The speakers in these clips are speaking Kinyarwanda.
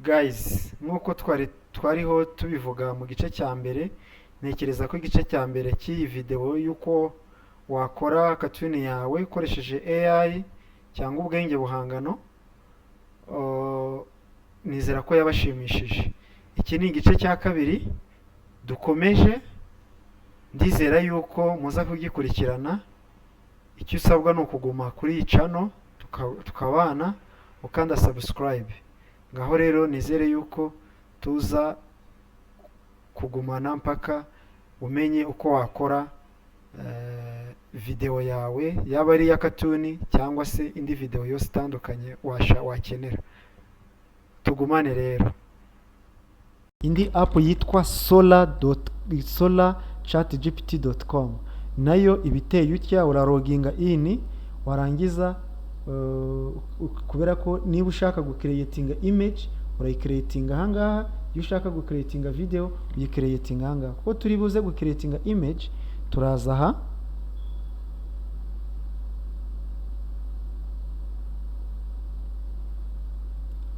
Guys, nk'uko twari twariho tubivuga mu gice cya mbere, ntekereza ko igice cya mbere cy'iyi video y'uko wakora cartoon yawe ukoresheje AI cyangwa ubwenge buhangano, nizera ko yabashimishije. Iki ni igice cya kabiri dukomeje, ndizera yuko muza kugikurikirana. Icyo usabwa ni ukuguma kuri iyi channel tukabana, ukanda subscribe. Ngaho rero nizere yuko tuza kugumana mpaka umenye uko wakora video yawe, yaba ari iya cartoon cyangwa se indi video yose itandukanye wakenera. Tugumane rero. Indi app yitwa Sora chatgpt.com nayo iba iteye utya: uraloginga in, warangiza kubera ko niba ushaka gucreatinga image urayicreatinga ahangaha, iyo ushaka gucreatinga video uyicreatinga ahangaha. Kuko turi buze gucreatinga image, turaza aha,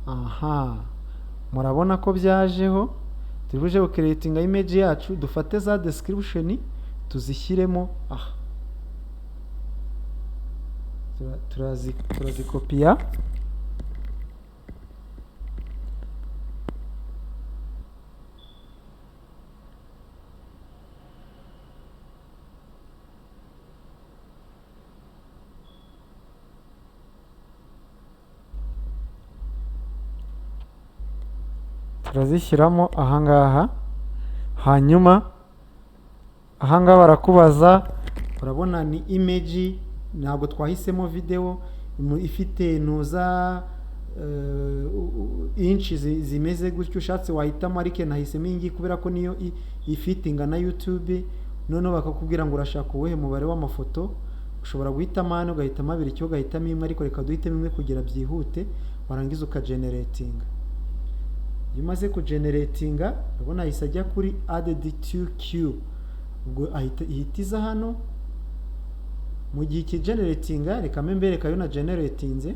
aha murabona ko byajeho. Turi buje gucreatinga image yacu, dufate za description tuzishyiremo aha, turazikopiya. Turazishyiramo ahangaha. Hanyuma ahangaha barakubaza, urabona ni image, ntabwo twahisemo video ifite ntuza inch zimeze gutyo. Ushatse wahitamo, ariko nahisemo iyi ngiyi kubera ko niyo ifite ingana YouTube. Noneho bakakubwira ngo urashaka uwuhe mubare w'amafoto? Ushobora guhitamo ane, ugahitamo abiri, cyangwa ugahitamo imwe, ariko reka duhitemo imwe kugira byihute. Warangiza ukageneratinga. Iyo umaze kugeneratinga, urabona ahise ajya kuri added to queue, ubwo ahita ihita iza hano. Mu gihe ikigeneratinga, reka mbe mbereka ayo nageneratinze.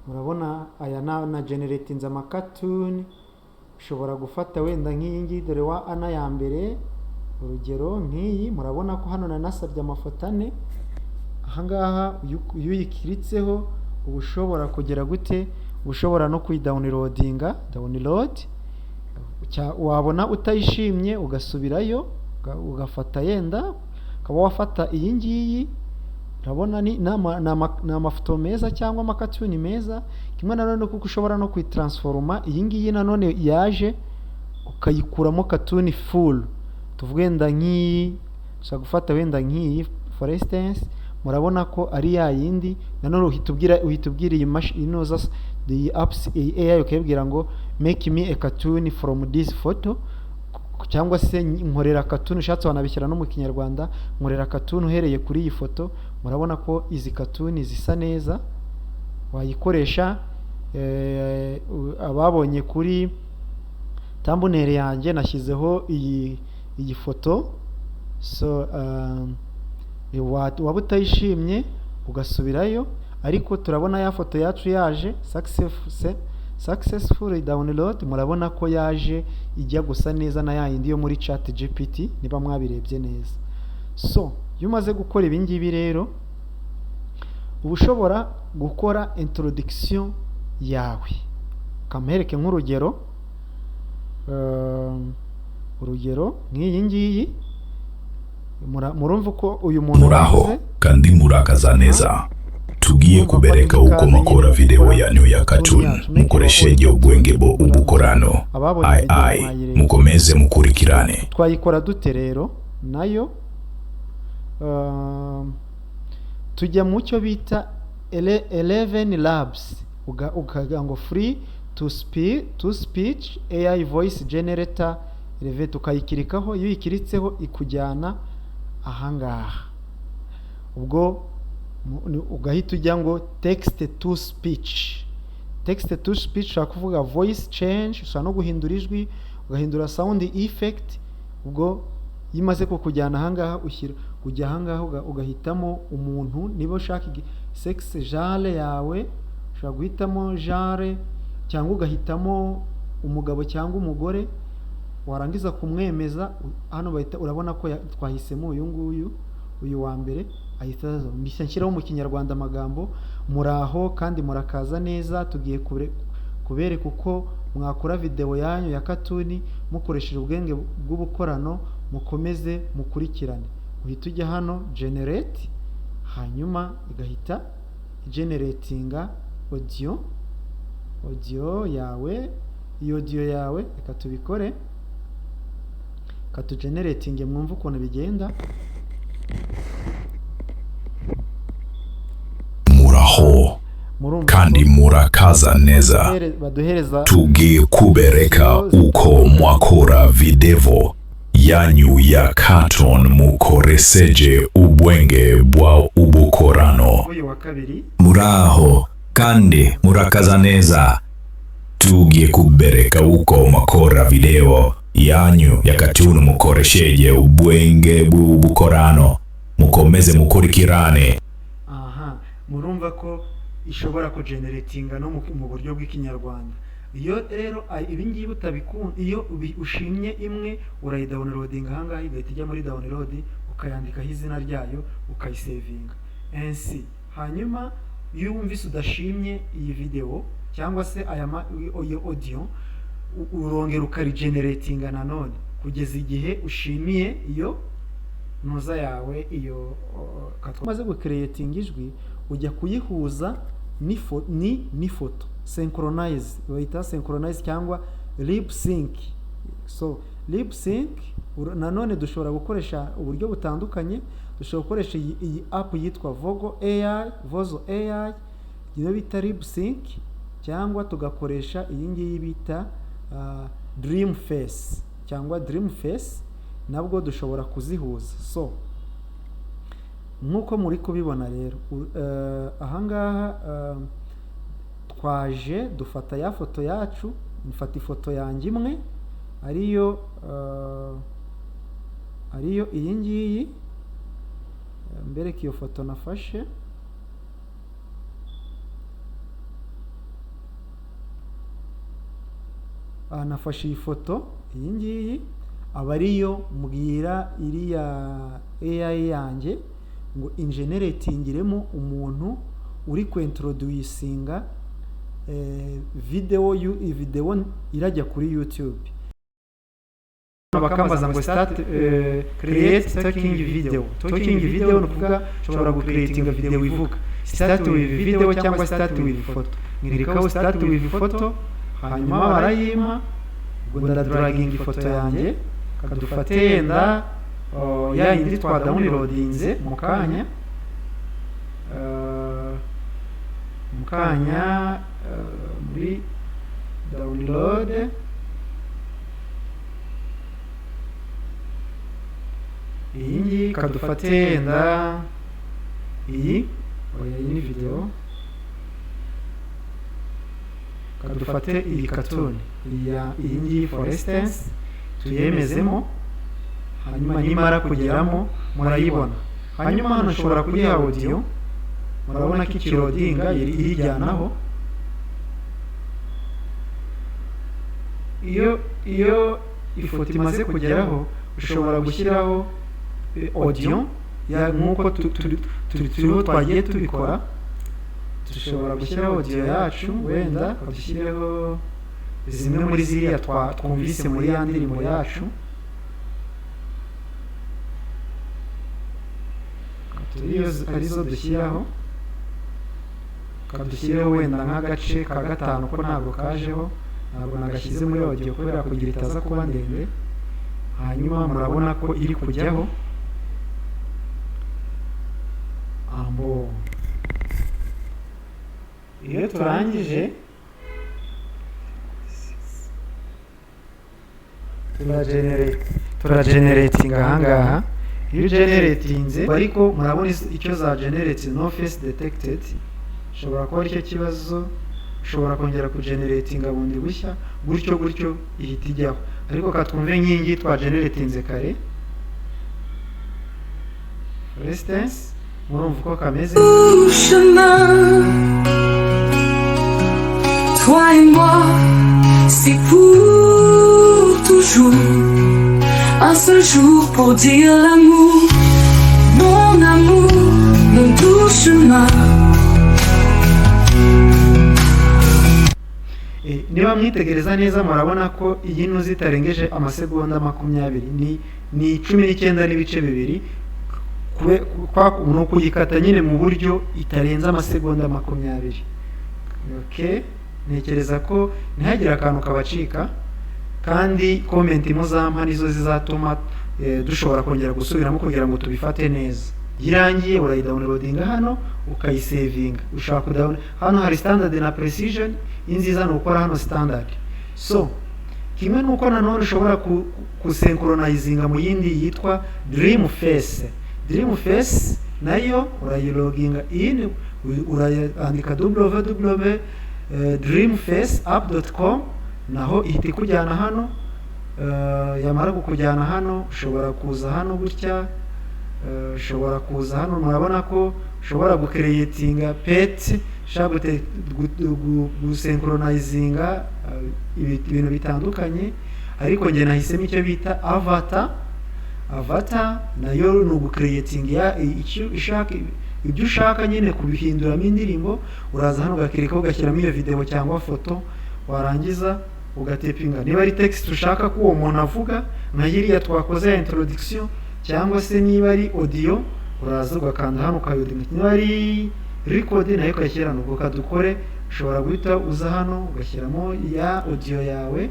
Murabona aya na generatinze amacartoon. Ushobora gufata wenda nk'iyi ngiyi, dore wa ana ya mbere, urugero nk'iyi. Murabona ko hano nanasabye amafoto ane. Ahangaha iyo uyikiritseho uba ushobora kugera gute? Uba ushobora no kuyidownloadinga, download. Wabona utayishimye ugasubirayo, ugafata yenda ukaba wafata iyi ngiyi. Urabona ni amafoto meza cyangwa amacartoon meza. Kimwe nanone kuko ushobora no kuyitransforma iyi ngiyi nanone yaje, ukayikuramo cartoon full. Tuvuge wenda nk'iyi, ushobora gufata wenda nk'iyi for instance, murabona ko ari ya yindi. Nanone uhita ubwira iyi mashini inoza, iyi apps, iyi AI, ukayibwira ngo "Make me a cartoon from this photo", cyangwa se "Nkorera cartoon". Ushatse wanabishyira no mu Kinyarwanda, "Nkorera cartoon uhereye kuri iyi foto". Murabona ko izi cartoon zisa neza, wayikoresha. Ababonye kuri thumbnail yanjye nashyizeho iyi foto. So waba utayishimye ugasubirayo, ariko turabona ya foto yacu yaje successful download. Murabona ko yaje ijya gusa neza na ya yindi yo muri Chat GPT, niba mwabirebye neza. So iyo umaze gukora ibi ngibi rero, uba ushobora gukora introduction yawe. Kampereke nk'urugero, urugero nk'iyi ngiyi. Murumva uko uyu muntu Muraho yavuze. Kandi murakaza neza. Tugiye Urumva ko ari kubereka uko ikaze nyine mukora mu video gukora yanyu ya cartoon cartoon yacu. Make your own mukoresheje cartoon. ubwenge bwo ubukorano Ababonye video AI. mwayirebye. Mukomeze mukurikirane. Twayikora dute rero nayo? Tujya mu cyo bita 11 Labs, ukagira ngo free to speech AI voice generator 11, tukayikirikaho. Iyo uyikiritseho ikujyana ahangaha, ubwo ugahita ujya ngo text to speech. Text to speech ushobora kuvuga voice change, ushobora no guhindura ijwi, ugahindura sound effect. Ubwo iyo imaze kukujyana ahangaha, ushyira Ujya ahangaha ugahitamo umuntu, niba ushaka sex, genre yawe, ushobora guhitamo genre cyangwa ugahitamo umugabo cyangwa umugore. Warangiza kumwemeza, hano bahita, urabona ko twahisemo uyu nguyu, uyu wa mbere, ahita aza. Mbishya nshyiraho mu Kinyarwanda amagambo: "Muraho kandi murakaza neza, tugiye kubereka uko mwakora videwo yanyu ya katuni mukoresheje ubwenge bw'ubukorano, mukomeze mukurikirane." Uhita ujya hano generate, hanyuma igahita generatinga audio yawe. Iyo audio yawe, reka tubikore, reka tugeneratinge mwumve ukuntu bigenda. Muraho Murumva kandi ko murakaza neza. Baduhereza Tugiye kubereka uko mwakora videwo yanyu ya cartoon mukoresheje ubwenge bwa ubukorano. Uyu wa kabiri. Muraho kandi murakaza neza. Tugiye kubereka uko mwakora video yanyu ya cartoon mukoresheje ubwenge bw'ubukorano. Mukomeze mukurikirane. Aha murumva ko ishobora kugeneratinga no mu buryo bw'Ikinyarwanda. Iyo rero ibi ngibi utabikunda, iyo ushimye imwe, urayidownloadinga ahangaha, igahita ijya muri download, ukayandikaho izina ryayo, ukayisevinga ensi. Hanyuma iyo wumvise udashimye iyi video cyangwa se aya iyo audio, urongera ukarigeneratinga nanone kugeza igihe ushimiye iyo ntuza yawe. Iyo umaze gukereyetinga ijwi, ujya kuyihuza n'ifoto, synchronize, bayita synchronize cyangwa lip sync. So lip sync, nanone dushobora gukoresha uburyo butandukanye. Dushobora gukoresha iyi app yitwa Vogo AI, Vozo AI, iyo bita lip sync, cyangwa tugakoresha iyi ngiyi bita Dream Face cyangwa Dream Face, nabwo dushobora kuzihuza. So nk'uko muri kubibona rero, ahangaha twaje dufata ya foto yacu, mfata ifoto yanjye imwe ariyo iyi ngiyi. Mbereke iyo foto nafashe. Nafashe iyi foto iyi ngiyi, aba ariyo mbwira iriya AI yanjye ngo ingeneratingiremo umuntu uri kwintroducinga video, video irajya kuri YouTube. Bakambaza ngo start, create talking video. Talking video ni ukuvuga ushobora gucreatinga video ivuga. Start with video cyangwa start with photo, nkirikaho start with photo, hanyuma barayimpa. Ubwo ndadraginga ifoto yanjye, kadufate yenda, oh, ya yindi twadownloadinze mu kanya, muri download, iyi ngiyi, kadufate yenda iyi. Oya, iyi ni video. Kadufate iyi cartoon, iyi ngiyi for instance, tuyemezemo. Hanyuma nimara kugeramo murayibona. Hanyuma hano nshobora kuyiha audio. Murabona ko ikiloadinga iyijyanaho. Iyo ifoto imaze kugeraho, ushobora gushyiraho audio ya nk'uko turiho twagiye tubikora. Dushobora gushyiraho audio yacu, wenda dushyireho zimwe muri ziriya twumvise muri ya ndirimbo yacu. Turiyo arizo dushyiraho, kadushyireho wenda nk'agace ka gatanu, ko ntabwo kajeho, ntabwo nagashyize muri audio kubera kugira itaza kuba ndende. Hanyuma murabona ko iri kujyaho. Ambo, iyo turangije turageneratinga ahangaha. Iyo ugeneratinze, ariko murabona icyo za generate, no face detected, ushobora kuba aricyo kibazo. Ushobora kongera kugeneratinga bundi bushya, gutyo gutyo ihita ijyaho. Ariko katwumve nk'iyi ngiyi twageneratinze kare. Resistance, murumva uko kameze. Chemin. Toi et moi, c'est pour toujours. Un seul jour pour dire l'amour. Mon amour, mon doux chemin. Niba mwitegereza neza, murabona ko iyi ntuzi itarengeje amasegonda 20, ni 19.2. Ni ukuyikata nyine mu buryo itarenze amasegonda 20. Okay, ntekereza ko ntihagire akantu kabacika, kandi comment muzampa nizo zizatuma dushobora kongera gusubiramo kugira ngo tubifate neza. Iyo irangiye, urayidownloadinga hano, ukayisevinga. Ushobora kudown hano, hari standard na precision. Inziza ni ukora hano standard. So kimwe nuko nanone ushobora kusynchronizinga mu yindi yitwa Dream Face. Dream Face nayo urayiloginga in, urayandika www dreamfaceapp.com, naho ihita ikujyana hano. Yamara kukujyana hano, ushobora kuza hano gutya, ushobora kuza hano, murabona ko ushobora gucreatinga pet, ushobora gusynchronizinga ibintu bitandukanye, ariko njye nahisemo icyo bita avatar. Avatar nayo ni ugucreatinga icyo ushaka, ibyo ushaka nyine kubihinduramo indirimbo. Uraza hano ugakirikaho, ugashyiramo iyo video cyangwa foto, warangiza ugatepinga niba ari text ushaka ko uwo muntu avuga nka iriya twakoze ya introduction, cyangwa se niba ari audio, uraza ugakanda hano ukayodinga. Niba ari record, nayo ukayishyira hano. Ubwo kadukore, ushobora guhita uza hano ugashyiramo ya audio yawe.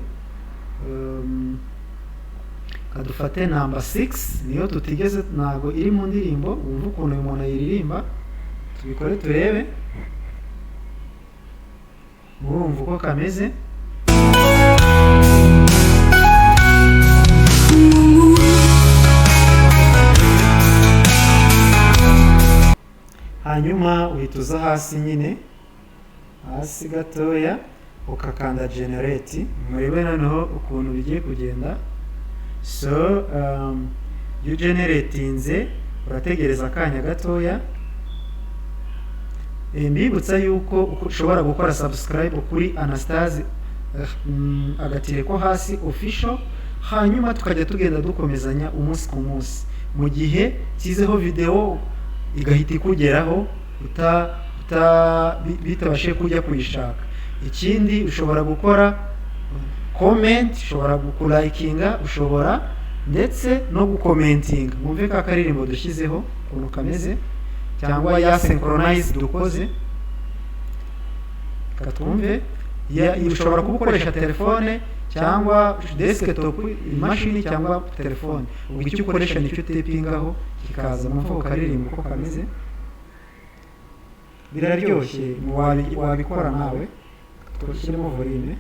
Kadufate namba 6, niyo tutigeze, ntago iri mu ndirimbo. Wumva ukuntu uyu muntu ayiririmba. Tubikore turebe. Murumva uko kameze. Hanyuma uhita uza hasi nyine, hasi gatoya, ukakanda generate. Murebe noneho ukuntu bigiye kugenda. So iyo ugeneratinze, urategereza akanya gatoya. Mbibutsa yuko ushobora gukora subscribe kuri Anastase agatire ko hasi official, hanyuma tukajya tugenda dukomezanya umunsi ku munsi, mu gihe nshyizeho video igahita ikugeraho uta bitabashije kujya kuyishaka. Ikindi, ushobora gukora comment, ushobora kulikinga, ushobora ndetse no gukomentinga. Mwumve ka karirimbo dushyizeho ukuntu kameze, cyangwa ya synchronize dukoze. Katwumve. Ushobora kuba ukoresha telefone cyangwa desktop, imashini cyangwa telefone. Ubwo icyo ukoresha nicyo utepingaho kikaza. Mwumve ako karirimbo uko kameze, biraryoshye. Wabikora nawe. Twashyiremo volume.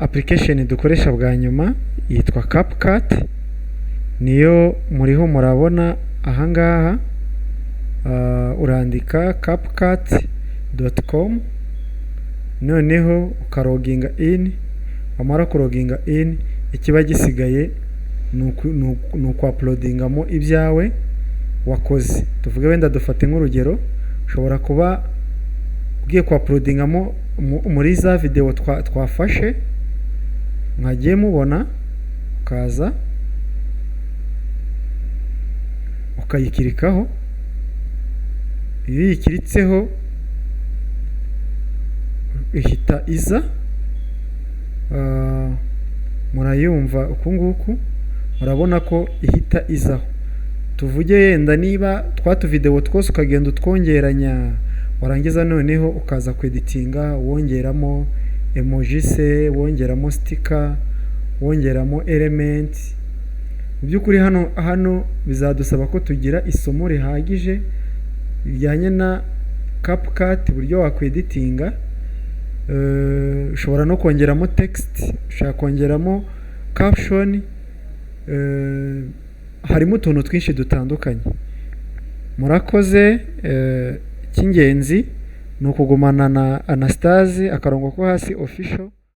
Application dukoresha bwa nyuma yitwa CapCut, niyo muriho murabona ahangaha. Urandika capcut.com, noneho ukaloginga in. Wamara kuloginga in, ikiba gisigaye ni ukwapulodingamo ibyawe wakoze. Tuvuge wenda, dufate nk'urugero, ushobora kuba ugiye kwapulodingamo muri za videwo twafashe mwagiye mubona, ukaza ukayikirikaho. Iyo uyikiritseho ihita iza. Murayumva uku nguku, murabona ko ihita izaho. Tuvuge yenda niba twa tuvidewo twose, ukagenda utwongeranya, warangiza noneho ukaza kweditinga, wongeramo emoji se, wongeramo sticker, wongeramo element. Mu by'ukuri hano bizadusaba ko tugira isomo rihagije rijyanye na CapCut, uburyo wakweditinga. Ushobora no kongeramo text, ushobora kongeramo caption. Harimo utuntu twinshi dutandukanye. Murakoze. Icy'ingenzi ni ukugumana na Anastase akarongo ko hasi official.